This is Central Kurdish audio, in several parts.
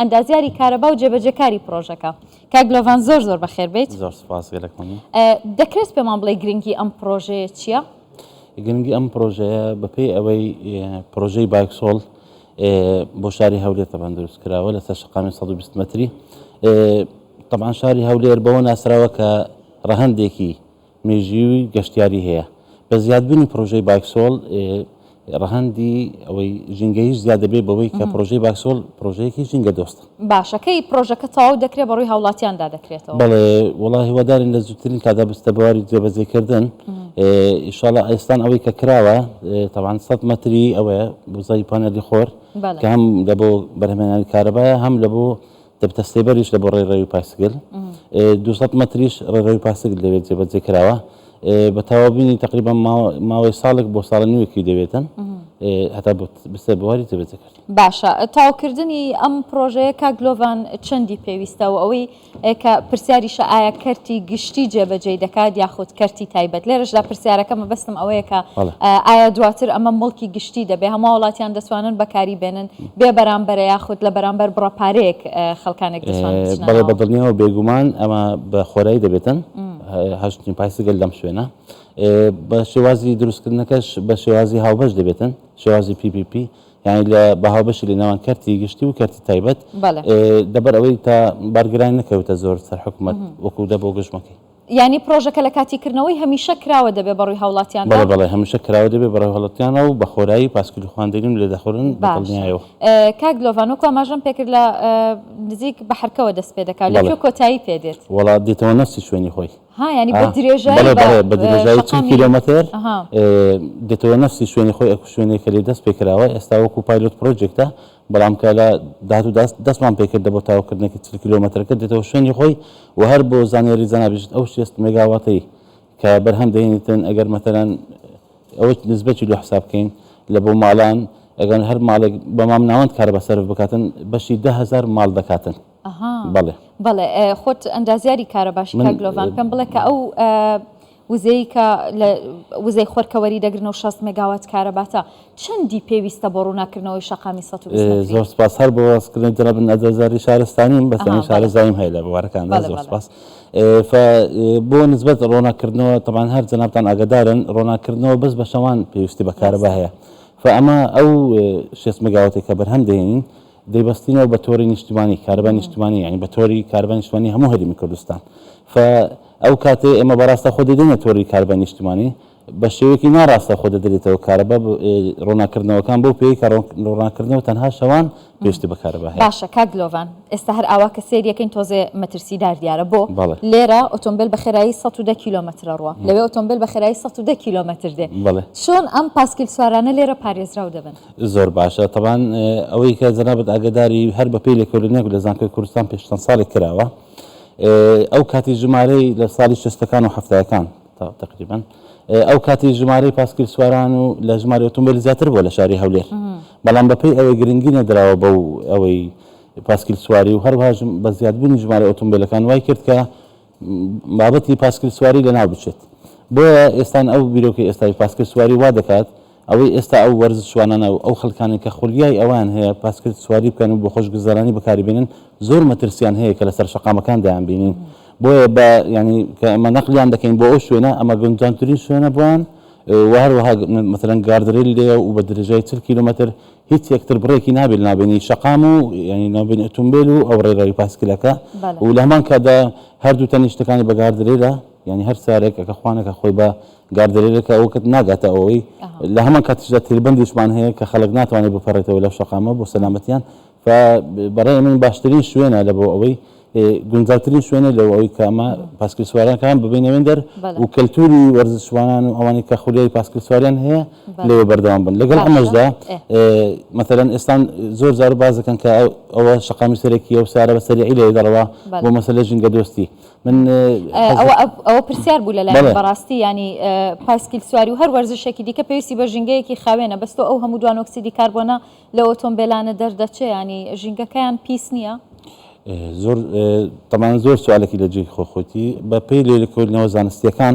ئەندازیاری کارەبا و جێبەجێکاری پڕۆژەکە. کاک دلۆڤان زۆر زۆر بەخێر بێیت. زۆر سوپاس گەلەک مەمنون. دەکرێت پێمان بڵێی گرنگی ئەم پڕۆژەیە چییە؟ گرنگی ئەم پڕۆژەیە بەپێی ئەوەی پڕۆژەی بایکسۆڵ بۆ شاری هەولێر تەبان دروست کراوە لەسەر شەقامی 120 مەتری تەبان شاری هەولێر بەوە ناسراوە کە ڕەهەندێکی مێژووی گەشتیاری هەیە. بە زیادبوونی پڕۆژەی بایکسۆڵ ڕەهەندی ئەوەی ژینگەییش زیاد دەبێت بەوەی کە پڕۆژەی بایکسۆڵ پڕۆژەیەکی ژینگە دۆستە. باشە کەی پڕۆژەکە تەواو دەکرێت بەڕووی هاوڵاتیاندا دەکرێتەوە؟ بەڵێ وەڵا هیوادارین لە زووترین کاتدا بچتە بواری جێبەجێکردن ئیشاڵا ئێستان ئەوەی کە کراوە تەبعەن 100 مەتری ئەوەیە وزەی پانێلی خۆر کە هەم لە بۆ بەرهەمهێنانی کارەبایە هەم لە بۆ دەبتە سێبەریش لە بۆ ڕێڕەوی پایسکل 200 مەتریش ڕێڕەوی پاسکل دەبێت جێبەجێ کراوە بە تەواوبوونی تقریبا ماوەی ساڵێک بۆ ساڵە نوێکی دەوێتن هەتا بستە بواری جێبەجێ کرد. باشە تەواوکردنی ئەم پڕۆژەیە کاک لۆڤان چەندی پێویستە و ئەوەی کە پرسیاریشە ئایا کەرتی گشتی جێبەجێی دەکات یاخود کەرتی تایبەت لێرەشدا پرسیارەکە مەبەستم ئەوەیە کە ئایا دواتر ئەمە موڵکی گشتی دەبێ هەموو وڵاتیان دەتوانن بەکاری بێنن بێ بەرامبەرە یاخود لە بەرامبەر بڕە پارەیەک خەڵکانێک دەتوانن بچنە بەڵێ بە دڵنیاوە بێگومان ئەمە بە خۆرایی دەبێتن هەشتین پایسکل لەم شوێنە بە شێوازی دروستکردنەکەش بە شێوازی هاوبەش دەبێتن شێوازی PPP یانی لە بە هاوبەشی لە نێوان کەرتی گشتی و کەرتی تایبەت لەبەر ئەوەی تا بارگرانی نەکەوتە زۆر سەر حکومەت وەکو دەبۆ گژمەکەی. یانی پرۆژەکە لە کاتی کردنەوەی هەمیشە کراوە دەبێ بەڕووی هاوڵاتیاندا؟ بەڵێ بەڵێ هەمیشە کراوە دەبێ بەڕووی هاوڵاتیانە و بە خۆرایی پاسکیلی خۆیان دێنن و لێدەخورن بە دڵنیایەوە. باشە کاک دلۆڤان وەکو ئاماژەم پێکرد لە نزیک بەحرکەوە دەست پێ دەکا لە کوێ کۆتایی پێ دێت؟ وەڵا دێتەوە نەفسی شوێنی خۆی. ها یانی بە درێژایی بەڵێ بەڵێ بە درێژایی 40 کیلۆمەتر دێتەوە نەفسی شوێنی خۆی ئەو شوێنێک کە لێ دەست پێ کراوە ئێستا وەکو pilot project ە بەڵام کە لە داهاتوو دەستمان پێکردە بۆ تەواوکردنەکەی 40 کیلۆمەترەکە دێتەوە شوێنی خۆی و هەر بۆ زانیاری جەنابیشت ئەو 60 مێگاواتەی کە بەرهەم دەهێنیتن ئەگەر مەتەلەن ئەوە نسبەتی لۆ حساب بکەین لە بۆ ماڵان ئەگەر هەر ماڵێک بە مامناوەند کارەبا سەرف بکاتن بەشی 10,000 ماڵ دەکاتن. ئەها بەڵێ. بەڵێ خۆت ئەندازیاری کارەباشی کاک لۆڤان پێم بڵێ کە ئەو وزەی کە لە وزەی خۆر کە وەری دەگرنەوە 60 مێگاوات کارەباتە چەندی پێویستە بۆ ڕووناکردنەوەی شەقامی 120 زۆر سپاس هەر بۆ ڕاستکردنەوەی جەناب من ئەندازیاری شارستانیم بەس ئەمە شارەزاییم هەیە لە بوارەکاندا زۆر سپاس بۆ نسبەت ڕۆناکردنەوە تەبعەن هەر جەنابتان ئاگادارن ڕۆناکردنەوە بەس بە شەوان پێویستی بە کارەبا هەیە فئەمە ئەو 60 مێگاواتێک کە بەرهەم دەهێنین دەیبەستینەوە بە تۆری نیشتمانی کارەبای نیشتمانی یانی بە تۆری کارەبای نیشتمانی هەموو هەرێمی کوردستان ف ئەو کاتەی ئێمە بەڕاستەخۆ دەدەینە تۆری کارەبای نیشتمانی بە شێوەیەکی ناڕاستەخۆ دەدرێتەوە کارەبا ڕۆناکردنەوەکان بەو پێی کە ڕۆناکردنەوە تەنها شەوان پێویستی بە کارەبا هەیە. باشە کاک دلۆڤان ئێستا هەر ئاوا کە سەیری ئەکەین تۆزێ مەترسیدار دیارە بۆ؟ بەڵێ. لێرە ئۆتۆمبێل بە خێرایی 110 کیلۆمەتر ئەڕوا لەوێ ئۆتۆمبێل بە خێرایی 110 کیلۆمەتر دێ بەڵێ. چۆن ئەم پاسکیل سوارانە لێرە پارێزراو دەبن؟ زۆر باشە تەبعەن ئەوەی کە جەنابت ئاگەداری هەر بەپێی لێکۆلینەوەک لە زانکۆی کوردستان پێش چەند ساڵێک کراوە ئەو کاتی ژمارەی لە ساڵی شەستەکان و حەفتاکان تقریبا ئەو کاتی ژمارەی پاسکیل سواران و لە ژمارەی ئۆتۆمبیل زیاتر بووە لە شاری هەولێر بەڵام بەپێی ئەوەی گرنگی نەدراوە بەو ئەوەی پاسکیل سواری و هەروەها بە زیادبوونی ژمارەی ئۆتۆمبیلەکان وای کرد کە بابەتی پاسکیل سواری لەناو بچێت بۆیە ئێستان ئەو بیرۆکەی ئێستای پاسکیل سواری وا دەکات ئەوەی ئێستا ئەو وەرزشوانانە و ئەو خەلکانەی کە خولیای ئەوەیان هەیە پاسکیل سواری بکەن و بۆ خۆشگوزەرانی بەکاری بێنن زۆر مەترسیان هەیە کە لەسەر شەقامەکان دەیان بینین بۆیە بە یانی کە ئێمە نەقلیان دەکەین بۆ ئەو شوێنە ئەمە گونجانترین شوێنە بۆیان و هەروەها مەسەلەن گاردرێل لێیە و بە درێژای 40 کیلۆمەتر هیچ یەکتر بڕێکی نابێت لە ناوبەینی شەقام و یانی ناوبەینی ئۆتۆمبێل و ئەو ڕێڕەوی پاسکیلەکە و لە هەمان کاتدا هەردوو تەنیشتەکانی بە گاردرێلە یانی هەر سارێک ئەکە خوانەکە خۆی بە گاردرێلەکە ئەوە کە ناگاتە ئەوەی لە هەمان کاتیشدا تیربەندیشمان هەیە کە خەڵک ناتوانێت بپەڕێتەوە لەو شەقامە بۆ سەلامەتیان ف بەڕای من باشترین شوێنە لە بۆ ئەوەی گونجاوترین شوێنە لەو ئەوەی کە ئەمە پاسکیل سوارەکان ببینە وێندەر و کەلتوری وەرزشوانان و ئەوانەی کە خولیای پاسکیل سواریان هەیە لەوێ بەردەوام بن لەگەڵ ئەمەشدا مەسەلەن ئێستان زۆر جار باس دەکەن کە ئەوە شەقامی سەرەکیە و سارە بە سەریعی لەوێ دەڕوا بۆ مەسەلەی ژینگە دۆستی من ئەوە ئەوە پرسیار بوو لەلای بەڕاستی ینی پاسکیل سواری و هەر وەرزشێکی دیکە پێویستی بە ژینگەیەکی خاوێنە بەس تۆ ئەو هەموو دوانۆکسیدی کاربۆنە لە ئۆتۆمبێلانە دەردەچێ ینی ژینگەکەیان پیس نییە؟ زۆر تەمان زۆر سوالێکی لە جێی خۆ خۆتی بە پێی لێکۆڵینەوە زانستیەکان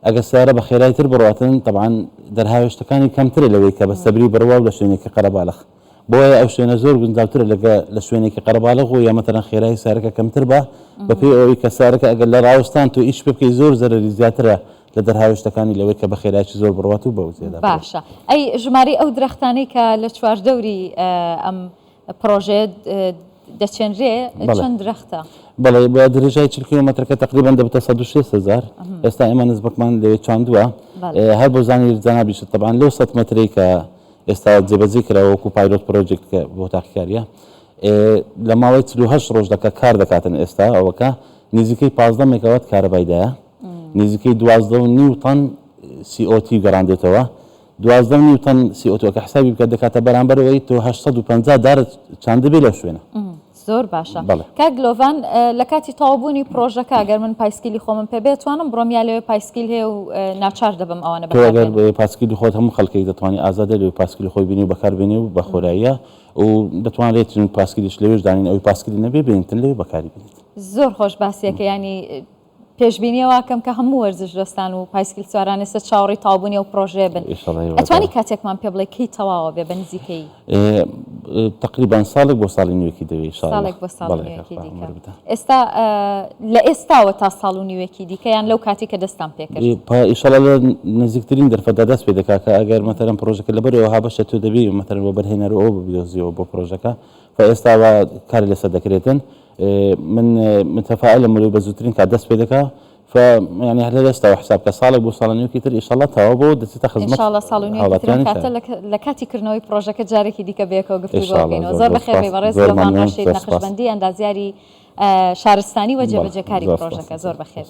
ئەگەر سیارە بە خێرای تر بڕاتن تەبعەن دەرهاوێشتەکانی کەمترە لەوەی کە بە سەبری بڕوا و لە شوێنێکی قەرەباڵخ. بۆیە ئەو شوێنە زۆر گونجاوترە لەگە لە شوێنێکی قەرەباڵغ و یا مەتەلەن خێرایی سارەکە کەمتر بە بەپێی ئەوەی کە سارەکە ئەگەر لە ڕاوەستان تۆ ئیش پێ بکەی زۆر زەرەری زیاترە لە دەرهاوێشتەکانی لەوەی کە بە خێرایەکی زۆر بڕوات و بە وزەدا بڕوات. باشە ئەی ژمارەی ئەو درەختانەی کە لە چواردەوری ئەم پڕۆژەیە دەچێنرێ بەڵێ. چەند درەختە؟ بەڵێ بە درێژای 40 کیلۆمەترەکە تقریبا دەبێتە 160 هەزار ئێستا ئێمە نزبەکمان لەوێ چاندووە بەڵێ. هەر بۆ زانیاری جەنابیشت تەبعەن لەو 100 مەترەی کە ئێستا جێبەجێ کراوە وەکو pilot project کە بۆ تاقیکاریە لە ماوەی 48 ڕۆژدا کە کار دەکاتن ئێستا ئەوەکە نزیکەی 15 مێگاوات کارەبای دایە نزیکەی دوازدە و نیو تەن CO2 گەڕاندێتەوە دوازدە و نیو تەن CO2 کە حسابی بکە دەکاتە بەرامبەر ئەوەی تۆ 850 دارت چاندبێ لەو شوێنە. زۆر باشە بەڵێ. کاک دلۆڤان لە کاتی تەواوبوونی پڕۆژەکە گەر من پایسکیلی خۆمم پێ بێ توانم بڕۆم یا لەوێ پایسکیل هەیە و ناچار دەبم ئەوانە تۆ ئەگەر بەکاربێنم؟ پاسکیلی خۆت هەموو خەڵکێک دەتوانێت ئازادە لەوێ پاسکیلی خۆی بینی و بەکار بێنێ و بە خۆراییە و دەتوانرێت پاسکیلیش لەوێش دانین ئەوی پاسکیلی نەبێ بێنتن لەوێ بەکاری بێنێت. زۆر خۆش باسیەکە یانی پێشبینی واکەم کە هەموو وەرزش دۆستان و پایسکیل سواران ئێستا چاوەڕێی تەواوبوونی ئەو پڕۆژەیە بن. ئیشەڵا هیوادارم. ئەتوانی کاتێکمان پێ بڵێی کەی تەواوە بێ بە نزیکەیی؟ تەقریبەن ساڵێک بۆ ساڵی نوێکی دەوێ ئیشەڵا. ساڵێک بۆ ساڵ و بەڵێ نوێکی خوا دیکە. عومر بدا. ئێستا لە ئێستاوە تا ساڵ و نیوێکی دیکە یان لەو کاتەی کە دەستتان پێ کرد؟ ئیشەڵا لە نزیکترین دەرفەتدا دەست پێ دەکا کە ئەگەر مەتەلەن پڕۆژەکە لەبەرەوە هابەشە تۆ دەبی مەتەلەن وەبەرهێنەر و ئەوە ببدۆزیەوە بۆ پڕۆژەکە فە ئێستا وا کاری لەسەر دەکرێتن من متفائلم ولو بە زووترین کات دەست پێ دەکا ف یعنی هەر لە ئێستاوە حساب کە ساڵێک بۆ ساڵە نوێکی تر ئیشەڵا تەواو بۆ دەچێتە خزمەت ئینشاڵڵا ساڵ و نوێکی تر ئەم هاوڵاتیانی کاتە شار لە لە کاتی کردنەوەی پڕۆژەکە جارێکی دیکە بەیەکەوە گفتوگۆ ئینشاڵڵا بکەینەوە. زۆر زۆر زۆر بەخێر سپاس بێی بەڕێز زۆر دلۆڤان مەمنون ڕەشید زۆر سپاس نەقشبەندی ئەندازیاری شارستانی و بەڵێ جێبەجێکاری زۆر سپاس پڕۆژەکە. زۆر بەخێر.